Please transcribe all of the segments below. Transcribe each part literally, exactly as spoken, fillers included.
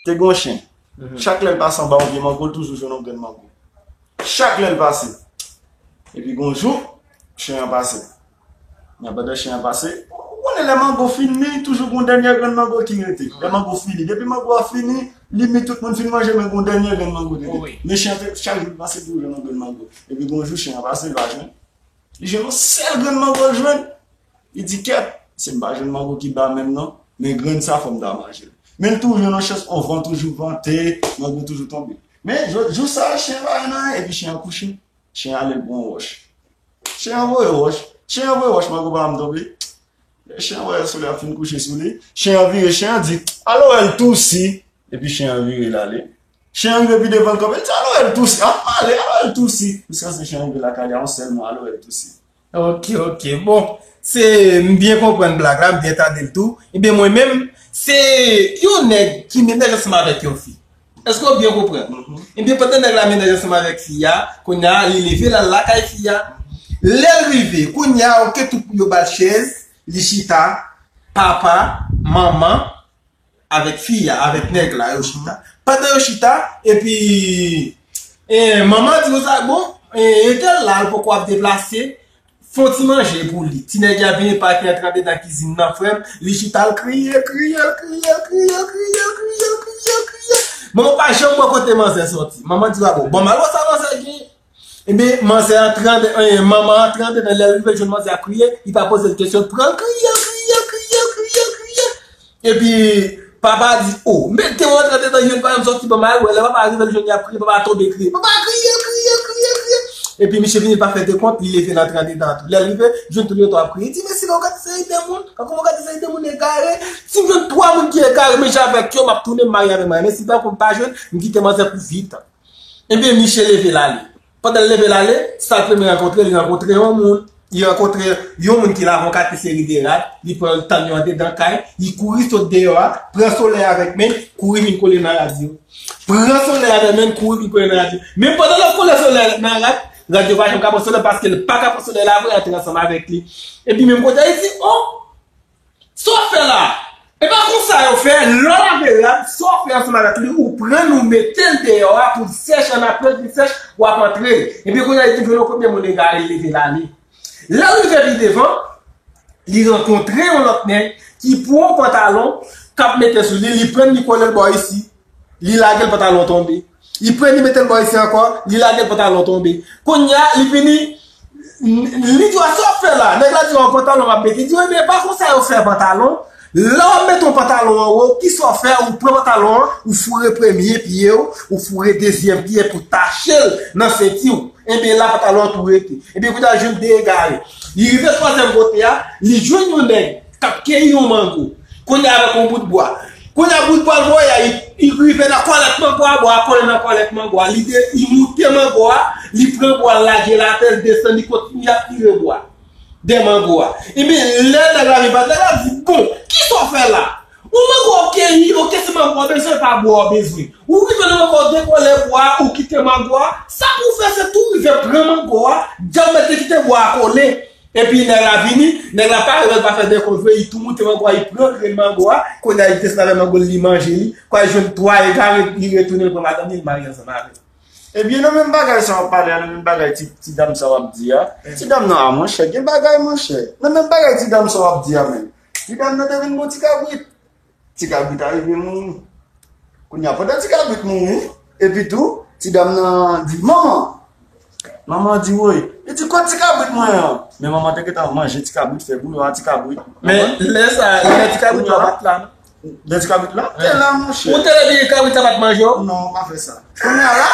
Te gen yon chen. Chak lè l pase anba yon pye mango, l toujou jwenn yon grenn mango. Chak lè l pase. Epi gen yon jou, chen an pase. Nan pandan chen an pase, ou konnen lè mango fini, toujou gen yon dènye grenn mango ki rete. Lè mango fini, depi mango a fini, li mi tout moun fin manje, men gen yon dènye grenn mango ki rete. Men chen an te, chak jou l pase, toujou jwenn yon grenn mango. Epi gen yon jou, chen an pase, l pa jwenn. Li jwenn yon sèl grenn mango l jwenn. Li di, "Kèt, si m pa jwenn mango ki ba menm non, men grenn sa fò m ta manje l." Men l tou jwenn yon chans, yon van toujou vante, mango toujou tonbe. Men jou, jou sa a, chen an pa jwenn anyen, epi chen an kouche. Chen an ale l pran yon wòch. Chen an voye wòch. Chen an voye wòch, mango pa janm tonbe. Lè chen an wè solèy ap fin kouche sou li, chen an vire, chen an di, "Al wè l tousi." Epi chen an vire l ale. Chen an rive pi devan l kanpe, l di, "Al wè l tousi, an ale, al wè l tousi." Jiskaske chen an rive lakay li a yon sèl mo, "Al wè l tousi." Ok, ok. Bon, se, m byen konprann blag la, m byen tande l tou. Ebyen, mwen menm, se yon nèg ki mennaj ansanm avèk yon fi. Èske w byen konprann? Ebyen, pandan nèg la mennaj ansanm avèk fi a, kounye a, li leve l al lakay fi a. Lè l rive, kounye a, ok, tout moun yo ba l chèz, li chita, papa, manman, avèk fi a, avèk nèg la, yo chita. Pandan yo chita, epi, e, manman di konsa, "Bon, e, entèl la, l poko ap deplase, fè yon ti manje pou li." Ti nèg la vini, pati antre andedan kizin nan, frè m, li chita, l kriye, l kriye, l kriye, l kriye, l kriye, l kriye, l kriye, l kriye. Manman pa janm wè kote manzè sòti. Manman di, "A bon, bon, m al wè sa manzè gen." Ebyen, manzè antre andedan, eh, manman antre andedan, lè l rive jwenn manzè ap kriye, li pa poze l kesyon, l pran l kriye, l kriye, l kriye, l kriye, l kriye. Epi, papa di, "O, mete w antre andedan, jwenn pa janm sòti, ban m al wè." Lè papa rive, l jwenn li ap kriye, papa tonbe kriye. Papa kriye, kriye, kriye, kriye. Epi, misye vini pa fè dekont, li leve l antre andedan tou. Lè l rive, jwenn tou yo tou ap kriye. Li di, "Men si w gade seri de moun, kòman w gade seri de moun egare? Si m jwenn twa moun ki egare, menm jan avèk yo, m ap tounen m marye avè m. Men si pa konn pa jwenn, m kite manzè pou vit." Ebyen, misye leve l ale. Pandan l leve l ale, sa l premye rankontre, li rankontre yon moun. Li rankontre yon moun ki lave yon kate seri de rad, li pran l tann yo andedan kay, li kouri sot deyò a, pran solèy avèk men l, kouri vin kole nan rad yo. Pran solèy avèk men l, kouri vin kole nan rad yo. Men pandan l ap kole solèy nan rad, rad yo pa janm ka pran solèy paske l pa ka pran solèy la vre antre ansanm avèk li. Epi menm kote a, li di, "O, sa w ap fè la?" E pa konsa yo fè, lè w lave rad, sa w ap fè ansanm avèk li, ou pran l, ou mete l deyò a pou l sèch, annapre l fin sèch, w ap antre l. Epi kounye a, li te jwenn yon premye moun egare, l leve l ale. Lè l rive pi devan, li rankontre yon lòt nèg ki pran yon pantalon, k ap mete sou li, li pran l, li kole l bò isi. Li lage l, pantalon tonbe. Li pran, li mete l bò isi ankò, li lage l, pantalon tonbe. Kounye a, li vini, li di, "Sa w ap fè la?" Nèg la di, "Yon pantalon m ap mete." Li di, "Wi, men pa konsa yo fè pantalon. Lè w ap mete yon pantalon anwo, kisa w fè? Ou pran pantalon an, ou foure premye pye w, ou foure dezyèm pye pou tache l nan senti w. Ebyen, la pantalon an tou rete." Ebyen, kounye a, jwenn de egare. Li rive twazyèm kote a, li jwenn yon nèg k ap keyi yon mango. Kounye a avèk yon bout bwa. Kounye a bout bwa l voye a, li, li rive nan kòlèt mango a, bwa a kole nan kòlèt mango a. Li de, li moute mango a, li pran bwa l lage l atè, l desann, li kontinye ap tire bwa de mango a. Ebyen, lè nèg la vin bat, nèg la di, "Bon, kisa w fè la? Ou mango w ap keyi, oke, se mango w bezwen, pa bwa w bezwen. Ou rive nan mango w, dekole bwa a, ou kite mango a, sa pou w fè, se tou rive pran mango a, djab mèt te kite bwa a kole." Epi nèg la vini, nèg la pa rèl, pa fè de konjwe, li tou moute mango a, li pran grenn mango a, kounye a li desann avè mango l, li manje li, kwa jwenn twa egare, li retounen, li pran madanm li, li marye ansanm avè l. Ebyen, nan menm bagay sa w ap pale a, nan menm bagay ti, ti dam sa w ap di a, ti dam nan a, monchè, gen bagay, monchè. Nan menm bagay ti dam sa w ap di a menm. Ti dam nan te vin gon ti kabrit. Ti kabrit a rive mouri. Kounye a, pandan ti kabrit mouri, epi tou, ti dam nan di, "Manman!" Manman di, "Woy." Li di, "Kot ti kabrit mwen an?" Men manman te gentan manje ti kabrit, fè bouyon a ti kabrit. Men lè sa, lè ti kabrit la pa t la, non? Lè ti kabrit la te la, monchè. Ou te leve kabrit la pa t manje w? Non, pa fè sa. Kounye a la,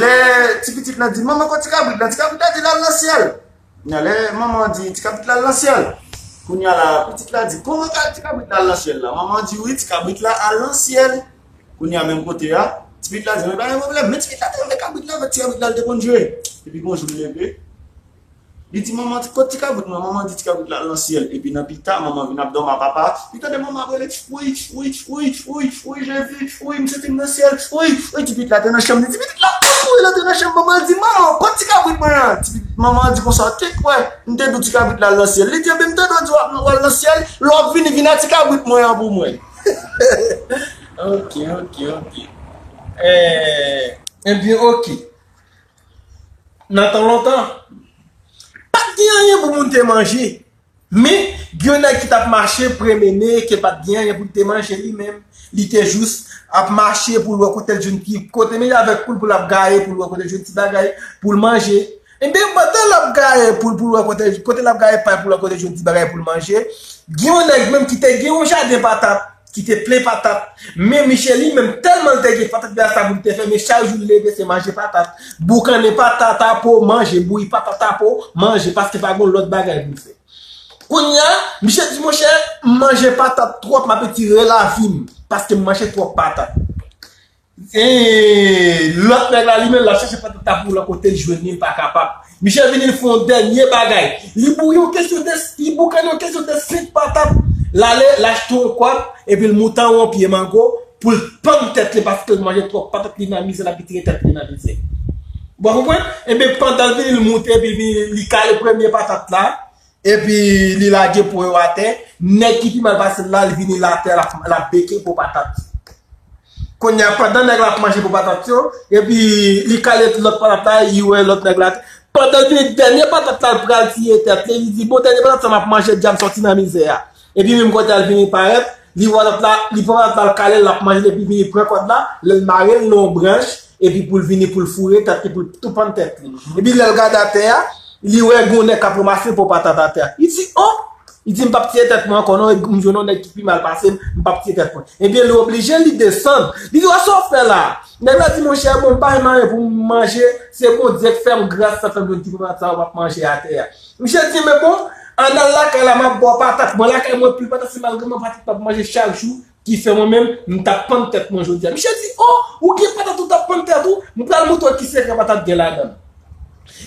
lè ti pitit la di, "Manman, kot ti kabrit la?" Ti kabrit la di, "L al nan syèl." Kounye a, lè manman an di, "Ti kabrit la al nan syèl." Kounye a la, pitit la di, "Kòman ka ti kabrit la al nan syèl la?" Manman an di, "Wi, ti kabrit la al nan syèl." Kounye a, menm kote a, ti pitit la di, "Men pa gen pwoblèm." Men ti pitit la te renmen kabrit la, avèk ti kabrit la, li te konn jwe. Epi, gon jou, li leve. Li di, "Manman, ti, kot ti kabrit mwen?" Manman di, "Ti kabrit la al nan syèl." Epi, nan pita, manman vin ap dòmi a papa. Li tande manman ap rele, "Fwi, fwi, fwi, fwi, fwi, Jezi, fwi, m santi m nan syèl, fwi, fwi." Ti pitit la te nan chanm li. Ti pitit la kouri, l antre nan chanm manman, l di, "Manman, kot ti kabrit mwen an?" Ti pitit, manman di konsa, "Te kwè, m te di w ti kabrit la al nan syèl." Li di, "Ebyen, m tande w di w ap, w al nan syèl, lè w ap vini, vin a ti kabrit mwen an pou mwen." Ok, ok, ok. Eh, ebyen, ok. Nan tan lontan, pa t gen anyen pou moun te manje. Men, gen yon nèg ki t ap mache, pwonmennen, ke pa t gen anyen pou l te manje li menm. Li te jis ap mache pou l wè kote l jwenn ti, kote men avèk poul pou l ap gaye, pou l wè kote l jwenn ti bagay pou l manje. Ebyen, pandan l ap gaye poul pou l wè kote, kote l ap gaye pay pou l wè kote l jwenn ti bagay pou l manje, gen yon nèg menm ki te gen yon jaden patat, ki te plen patat. Men misye li menm, tèlman l te gen patat, men a sa pou l te fè, men chak jou l leve, se manje patat. Boukannen patat a po, manje. Bouyi patat a po, manje, paske pa gen lòt bagay pou l fè. Kounye a, misye di, monchè, m manje patat twòp, m ap retire lavi m, paske m manje twòp patat. E lòt nèg la, li menm, l ap chèche patat la pou l wè kote l jwenn li, l pa kapab. Misye vini, l fè yon dènye bagay. Li bouyi yon kesyon de, li boukannen yon kesyon de senk patat. L ale, l achte yon kòb, epi l moute anwo yon pye mango pou l pann tèt li, paske l manje twòp patat, li nan mizè, l ap retire tèt li nan mizè. Bon, w konprann? Ebyen, pandan l vini, l moute, epi l vini, li kale premye patat la, epi li lage po yo atè. Nèg ki pi mal pase l la, li vini l atè, l ap, l ap beke po patat. Kounye a, pandan nèg la ap manje po patat yo, epi li kale lòt patat la, li wè lòt nèg la. Pandan l vini dènye patat la, l pral tiye tèt li, li di, bon, dènye patat sa m ap manje, dja m sòti nan mizè a. Epi menm kote a l vini parèt, li wè lòt la, li pran lòt la, l kale l, l ap manje l, epi vini pran kòd la, lè l mare l nan yon branch, epi pou l vini, pou l foure tèt li, pou l tou pann tèt li. Epi lè l gade atè a, li wè gen yon nèg k ap ranmase po patat atè a. Li di, o! Li di, m p ap tiye tèt mwen ankò non, m jwenn yon nèg ki pi mal pase m, m p ap tiye tèt mwen. Ebyen, li oblije, li desann. Li di, wè sa w fè la? Nèg la di, monchè, bon, m pa menm anyen pou m manje, se Bondye k fè m gras, sa fè m jwenn ti po patat sa yo m ap manje atè a. Misye di, men bon, ann al lakay la, m ap ba w patat. Mwen lakay mwen pil patat, se malgre mwen patat m ap manje chak jou ki fè mwen menm, m t ap pann tèt mwen jodi a. Misye di, o, ou gen patat ou t ap pann tèt ou? M pral montre w ki sekrè patat gen ladan l.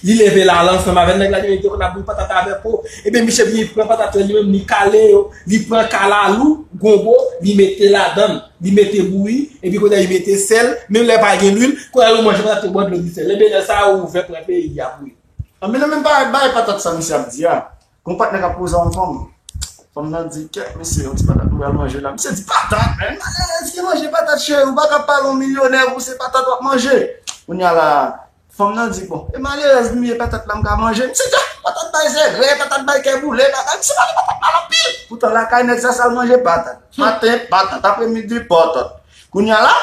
Li leve l ale ansanm avè l, nèg la di, men te konn ap bouyi patat avè po. Ebyen, misye vini pran patat yo, li menm, li kale yo, li pran kalalou, gonbo, li mete ladan l. Li mete bouyi, epi kounye a li mete sèl, menm lè pa gen lwil, kounye a yo manje patat yo bwè dlo di sèl. Ebyen, lè sa a, ou ouvè pran peyi a pou li. Anben, nan menm bagay, bagay patat sa misye ap di a, gon patnè k ap koze a yon fanm. Fanm nan di, kèt, mesye, yon ti patat nou pral manje la. Misye di, patat, men, malerèz ki manje patat, cheri, ou pa ka pale yon milyonè pou se patat w ap manje. Kounye a la, fanm nan di, bon, e malerèz m ye, patat la m ka manje. Misye di, ah, patat bay zègrè, patat bay kè boule, patat, misye pale patat mal anpil. Poutan lakay nèg sa, sa l manje patat. Maten, patat, apremidi, patat. Kounye a la,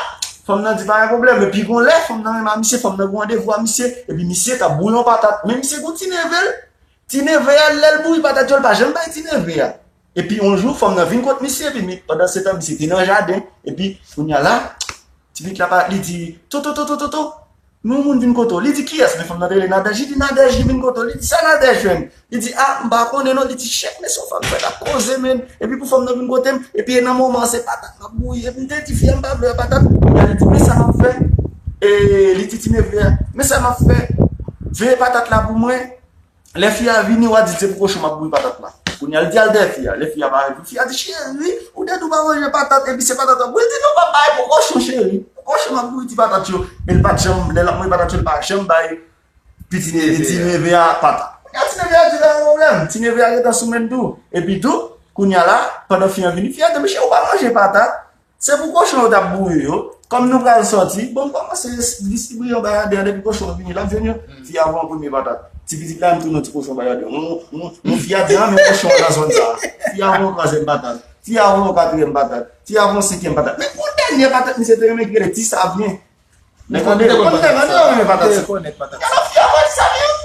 fanm nan di pa gen pwoblèm. Epi gon lè, fanm nan menm a misye, fanm nan gen randevou a misye, epi misye t ap bouyi yon patat. Men misye gon ti neve l. Ti neve a, lè l bouyi patat yo, l pa janm bay ti neve a. Epi yon jou, fanm nan vin kot misye, epi mi, pandan se tan, misye te nan jaden. Epi, kounye a la, ti pitit la pa, li di, toto, toto, toto. Men yon moun vin kote w. Li di, kiyès? Men fanm nan te rele Nadège. Li di, Nadège, li vin kote w. Li di, sa Nadège fè m? Li di, a, m pa konnen non. Li di, chèk, men se yon fanm fèt ap koze, men. Epi pou fanm nan vin kote m. Epi e nan moman an, se patat m ap bouyi. Epi m te di, fi a, m pa vle wè patat. Li di, men sa m ap fè. E li di, ti neve a, men sa m ap fè. Veye patat la pou mwen. Lè fi a vini, w a di se pou kochon m ap bouyi patat la. Kounye a, l di al dèyè fi a. Lè fi a parèt, fi a di, cheri, ou te di w pa manje patat, epi se patat w ap bouyi. Li di, non, m ap bay pou kochon, cheri. Pou kochon m ap bouyi ti patat yo. Men l pa t janm, lè l ap manje patat yo, l pa janm bay ti neve a patat. Kounye a, ti neve a di, pa gen pwoblèm. Ti neve a gentan sou menn tou. Epi tou, kounye a la, pandan fi a vini, fi a di, men cheri, ou pa manje patat. Se pou kochon yo t ap bouyi yo. Kòm nou pral sòti, bon, m kòmanse distribiye yon bagay adan depi kochon yo vini, l ap jwenn yo. Fi a voye yon premye patat. Ti pitit la menm tounen yon ti kochon bay adan. Yon, yon, yon fi a te renmen kochon nan zòn sa a. Fi a voye yon twazyèm patat. Fi a voye yon katriyèm patat. Fi a voye yon senkyèm patat. Men pou dènye patat, misye te renmen ki rele ti savyen. Nèg la te konn patat sa. Te konn patat sa. Gade fi a voye ti savyen.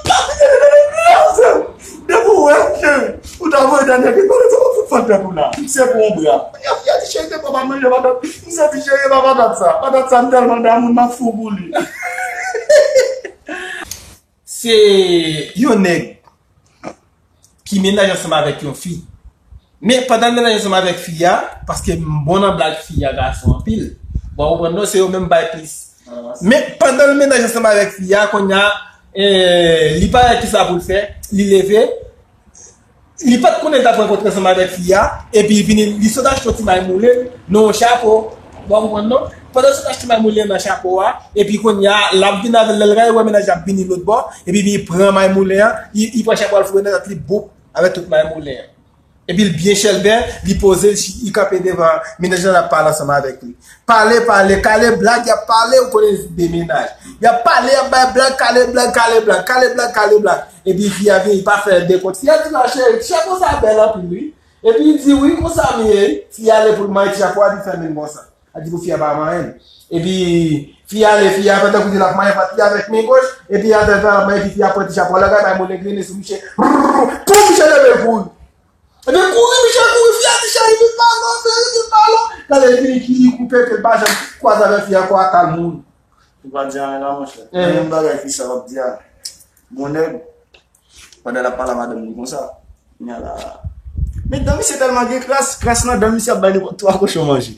Depi w wè, cheri, ou ta voye dènye ki pale sa, w ap fout fè tèt ou la. Misye pran yon bra. Kounye a, fi a di, cheri, te papa manje patat. Misye di, cheri, e pa patat sa. Patat sa, m tèlman damou l, m ap fou pou li. Se yon nèg ki menaje ansanm avèk yon fi. Men pandan l menaje ansanm avèk fi a, paske m bon nan blag fi a gason anpil. Bon, ou konprann non, se yo menm bay plis. Men pandan l menaje ansanm avèk fi a, kounye a, eh, li pa wè kisa pou l fè, li leve, li pa t konnen l t ap rankontre ansanm avèk fi a, epi li vini, li sot achte yon ti may moulen nan yon chapo. Ou konprann non? Pandan l sot achte may moulen nan chapo a, epi kounye a, l ap vin avè l, lè l wè menaj la ap vini lòt bò, epi li pran may moulen an, li, li pran chapo a, l foure nan tèt li, boup, avèk tout may moulen an. Epi l byen chèlbè, li poze, li kanpe devan mennaj lan, l ap pale ansanm avèk li. Pale, pale, kale blag, y ap pale, ou konnen de mennaj. Y ap pale, y ap bay blag, kale blag, kale blag, kale blag, kale blag. Epi fi a vini, pa fè de kont. Fi a di, ma cheri, ti chapo sa bèl anpil, wi. Epi li di, wi, konsa m ye. Fi a ale pou l manyen ti chapo a, li fèmen l konsa. A di pou fi a pa manyen l. Epi fi a ale, fi a fè tankou di l ap manyen pati avèk men goch, epi atè fè ap manyen, epi fi a pran ti chapo a, lagay bay moun engrene sou misye. Pou misye leve kouri. Epi kouri, misye kouri, fi a di cheri vin ba non, cheri vin ba non. Gade li vini ki li koupe, ke l pa janm kwaze avèk fi a ankò, a kal moun. Ou pa di anyen la, monchè. Menm bagay fi sa w ap di a. Bon nèg, pandan l ap pale a madanm li konsa. Kounye a la. Men dan misye tèlman gen kras, kras nan dan misye ap bay nenpòt twa kochon manje.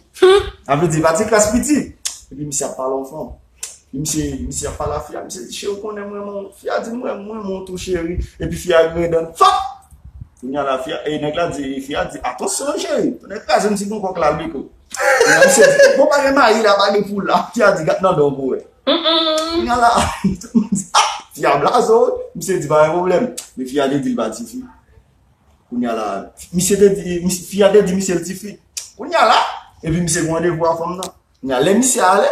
Sa vle di, pa ti kras piti. Epi misye ap pale yon fanm. Epi misye, misye ap pale a fi a, misye di, cheri, ou konnen mwen, mwen. Fi a di, mwen, mwen, mwen, tou cheri. Epi fi a grenn dan. Fap! Kounye a la, fi a, e nèg la di, fi a di, atansyon, cheri. Nèg kraze m ti gon kòk la, l beko. Kounye a misye di, bon, pa gen mayi la, pa gen poul la. Fi a di, gad nan dan w pou wè. Kounye a la, tout moun di, ah, fi a blaze w. Misye di, pa gen pwoblèm. Men fi a te di l pa tifi. Kounye a la, misye te di, mis- fi a te di misye l tifi. Kounye a la, epi misye gen randevou a fanm nan. Kounye a, lè misye ale,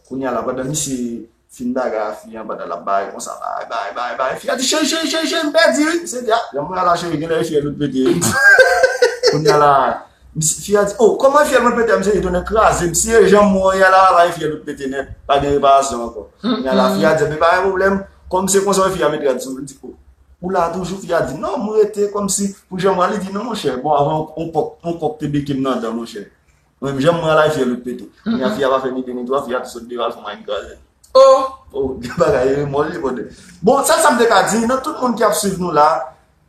kounye a la, pandan misye fin bagay a fi an, pandan l ap bagay konsa, bagay, bagay, bagay, bagay, fi a di, cheri, cheri, cheri, cheri, m pèdi, wi. Misye di, ah, jan mwen a la, cheri, genlè e fyèl ou t pete, wi. Kounye a la, Misye, fi a di, oh, kòman e fyèl mwen pete a? Misye di, tonnè kraze m. Si e jan m wè w ye a la, la e fyèl ou t pete nèt. Pa gen reparasyon ankò. Kounye a la, fi a di, men pa gen pwoblèm. Kòm se konsa, fi a met rad sou li, li di, oh, ou la toujou? Fi a di, non, m rete kòmsi, pou jan m wè a, li di, non, monchè, bon, avan, on kòk, on kòk te beke m nan dan, monchè. Mwen menm, jan m wè a la, e fyèl ou t pete. Kounye a, fi a pa fè ni de ni twa, fi a tou sot deyò al fè mwen kraze. Oh! Oh, gen bagay, e mò li, bòdè. Bon, sèl sa m te ka di, nan tout moun ki ap swiv nou la,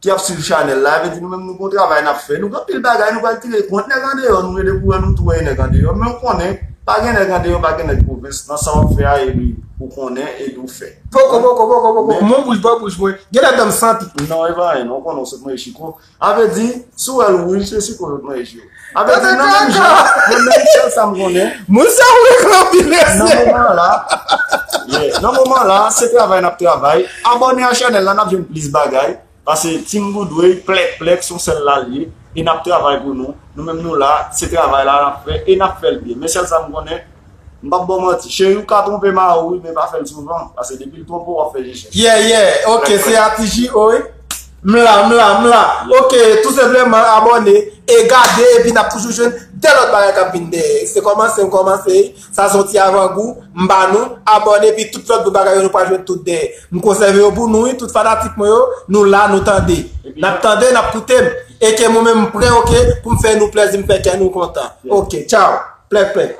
ki ap swiv chanèl la, vle di nou menm nou gon travay n ap fè. Nou gen anpil bagay, nou pral tire kont nèg andeyò, nou rele pou wè nou tou wè nèg andeyò. Men ou konnen, pa gen nèg andeyò, pa gen nèg pwovens. Nan sa w ap fè a, epi ou konnen, epi ou fè. Poko, poko, poko, poko. Men mon bouch, bò bouch mwen. Gen lè dan m santi. Non, e pa anyen, non, ou konnen w sot manje chiko. A vle di, si w wè l wouj, se chiko w sot manje yo. A vle di, nan menm jan, nan menm sèl sa m konnen. Moun sa w regle anpil, mesye. Nan moman la, yeah, nan moman la, se travay n ap travay. Abòne a chanèl la, n ap jwenn plis bagay. Paske Team Goodway, plèk, plèk, se yon sèl la l ye. E n ap travay pou nou. Nou menm nou la, se travay la n ap fè. E n ap fè l byen. Men sèl sa m konnen, m p ap ba w manti. Cheri, ou ka twonpe mari w, wi, men pa fè l souvan. Paske depi l twonpe w, w ap fè jechèch. Yeah, yeah. Ok, se Ati J O, wi. M la, m la, m la. Ok, tou senpleman, abòne e gade, epi n ap toujou jwenn de lòt bagay k ap vin dèyè. Se kòmanse, m kòmanse. Sa se yon ti avangou, m ba nou, abòne, epi tout lòt bout bagay yo nou pral jwenn tout dèyè. M konsève yo pou nou, wi, tout fanatik mwen yo, nou la, nou tande. N ap tande, n ap koute m. E ke mwen menm m prè, ok, pou m fè nou plèzi, m fè kè nou kontan. Ok, tchaw. Plèk, plèk.